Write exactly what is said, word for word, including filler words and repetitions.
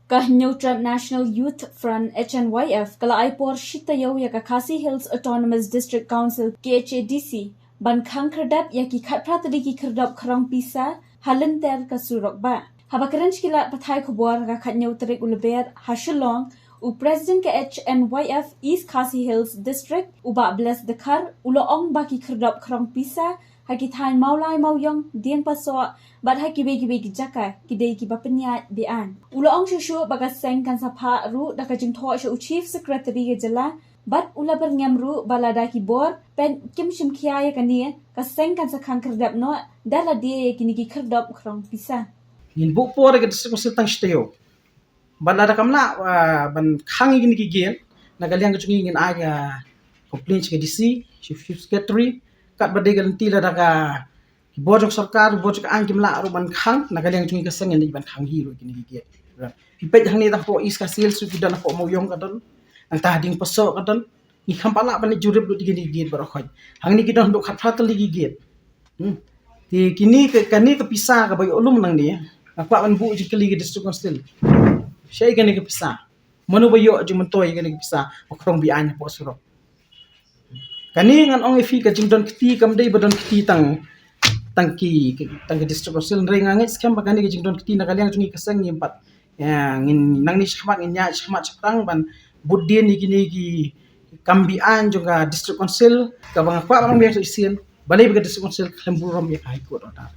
Ka Hynñiewtrep National Youth Front, H N Y F, ka la ai por shi taïew ïa ka Khasi Hills Autonomous District Council, K H A D C, ban khang khyrdep ïa ki khatphra tylli ki khyrdop khrong pisa ha lynter ka surok bah. Haba kren sha ki lad pathai khubor ha ka khathynñiew tarik u Lber ha Shillong, u President ka H N Y F East Khasi Hills District, u Bah Bless Dkhar, u la ong ba ki khyrdop khrong pisa ha ki thaiñ Mawlai Mawiong, Diengpasoh bad ha kiwei kiwei ki jaka ki dei kiba pynïaid be-aiñ. U la ong shuh shuh ba ka seng kan sa phah ruh da ka jingthoh sha u Chief Secretary ka jylla, bad u la byrngem ruh ba lada ki bor peit kim shim khia ïa kane, ka seng kan sa khang khyrdep noh da lade ïa kine ki khyrdop khrong pisa. Ngin buh por ïa ka District Council tang shi taïew. Bad lada kam lah, ah, ban khang ïa kine ki gate, na ka liang ka jong ngi ngin ai ka complaint sha ka D C, Chief, Chief Secretary, katba dei ka lynti lada ka, ki bor jong sorkar, ki bor jong ka aiñ kim lah ruh ban khang, na ka liang jong ngi ka seng ngin dei ban khang hi ruh kine ki gate. Phi peit hangne tang hapoh East Khasi Hills ruh ki don, hapoh Mawiong ka don, nangta ha Diengpasoh ka don, ngi kham pat lah ban leit jurip lut ïa kine ki gate baroh khoit. Hangne ki don haduh khatphra tylli ki gate. Hmm. Te kine ka, kane ka pisa kaba ïoh lum nangne, nga kwah ban buh jingkylli ka District Council. Shaei kane ka pisa? Mano ba ïoh jingmyntoi ïa kane ka pisa ba khrong be-aiñ hapoh surok? Kane ngan ong ïa phi, ka jingdon kti kam dei ba don kti tang, tang ki, tang ka District Council, hynrei nga ngeit skhem ba kane ka jingdon kti na ka liang jong ngi ka seng ngim pat, ïa, ngin nangne shakhmat ngin ïaid shakhmat shaphrang ban bud dien ïa kine ki kam be-aiñ jong ka District Council, kaba nga kwah ban ong biang shisien, balei ba ka District Council khlem burom ïa ka High Court order.